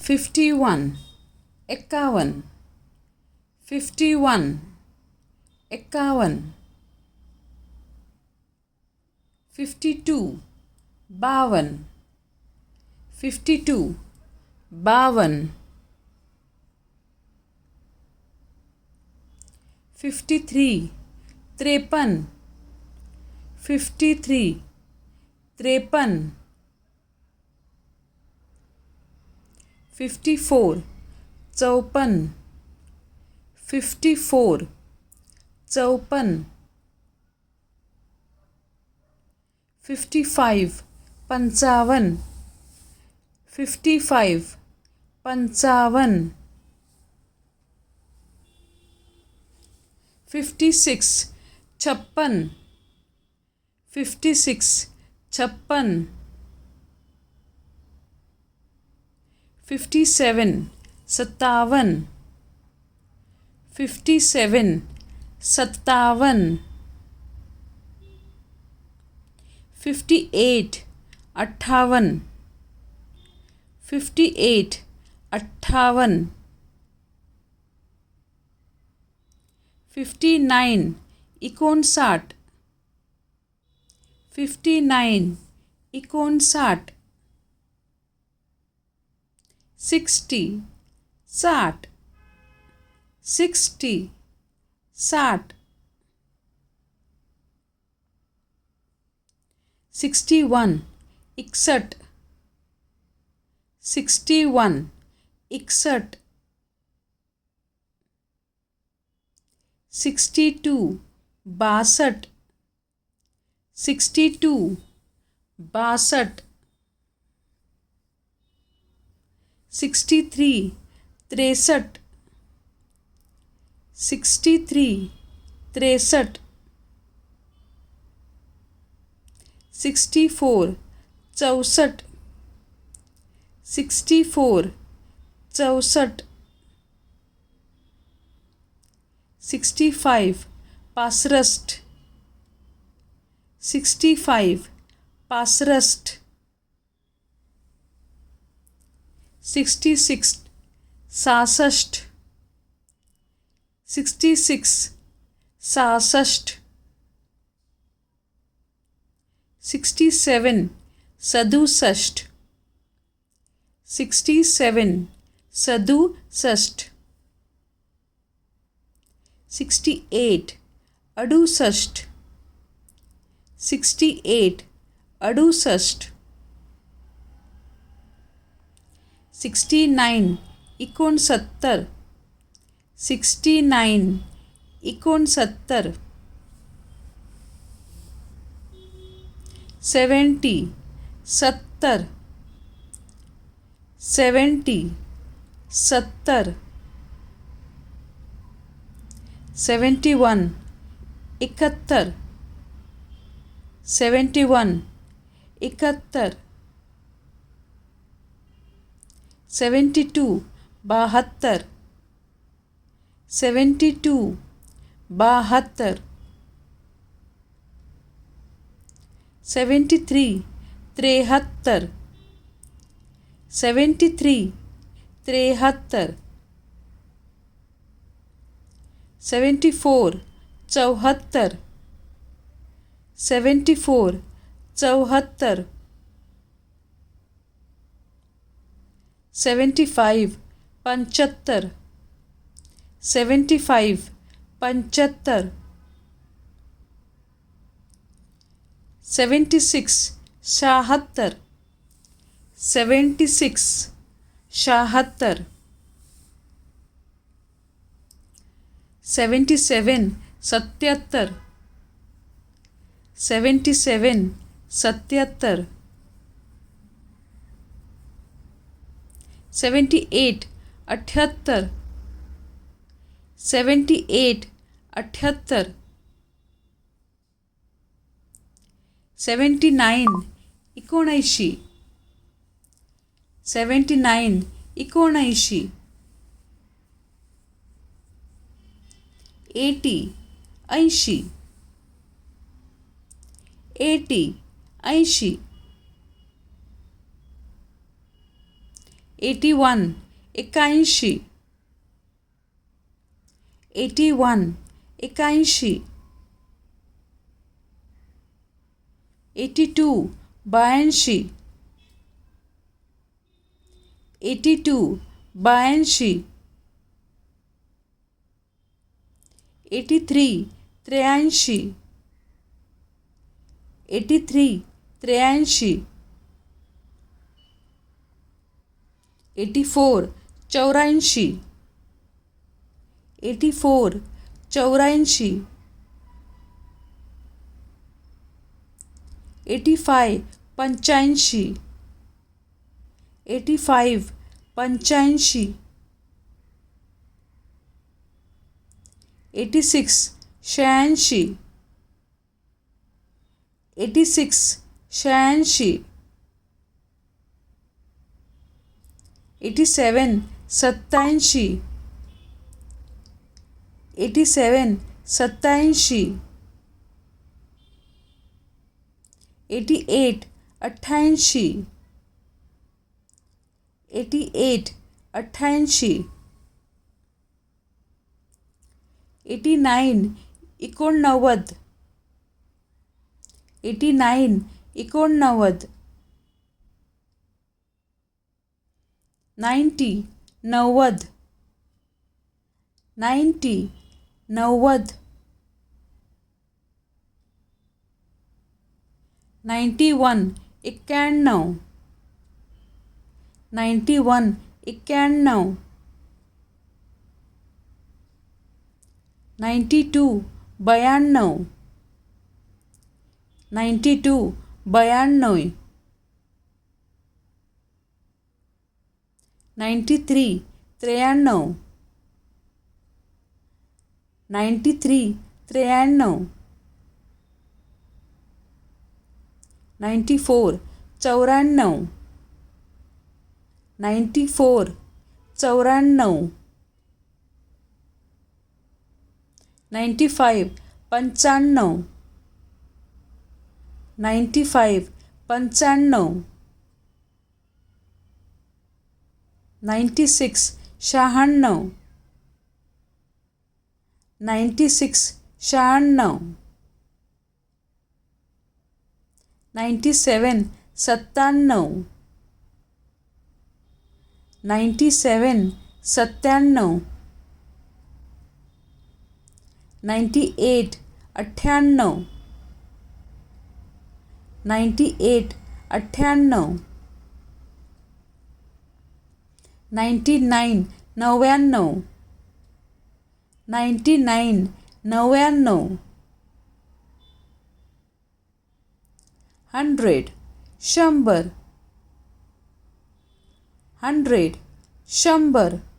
51, 51, 51, 51. 52, 52, 52, 52. 53, 53, 53, 53. 54, 54, 54, 54. 55, 55, 55, 55. 56, 56, 56, 56. 57, 57, 57, 57. 58, 58, 58, 58. 59, 59, 59, 59. 60, 60, 60, 60. 61, 61, 61, 61. 62, 62, 62, 62. 63, 63, 63, 63. 64, 64, 64, 64. 65, 65, 65, 65. 66, 66, 66, 66. 67, 67, 67, 67. 68, 68, 68, 68. 69, 69, 69, 69. 70, 70, 70, 70. 71, 71, 71, 71. 72, 72, 72, 72. 73, 73, 73, 73. 74, 74, 74, 74. 75, 75, 75, 75. 76, 76, 76, 76. 77, 77, 77, 77. 78, 78, 78, 78. 79, 79, 79, 79. 80, 80, 80, 80. 81 81 81 81 82 82 82 82 83 83 83 83 84 84 84 84 85 85 85 85 86 86 86 86 87 87 87 87 88 88 88 88 89 89 89 89 90 90 90 90 91 91 91 91 92 92 92 92 93 93 93 93 94 94 94 94 95 95 95 95 96 96 96 96 97 97 97 97 98 98 98 98 99 99 99 99 100 100 100 100.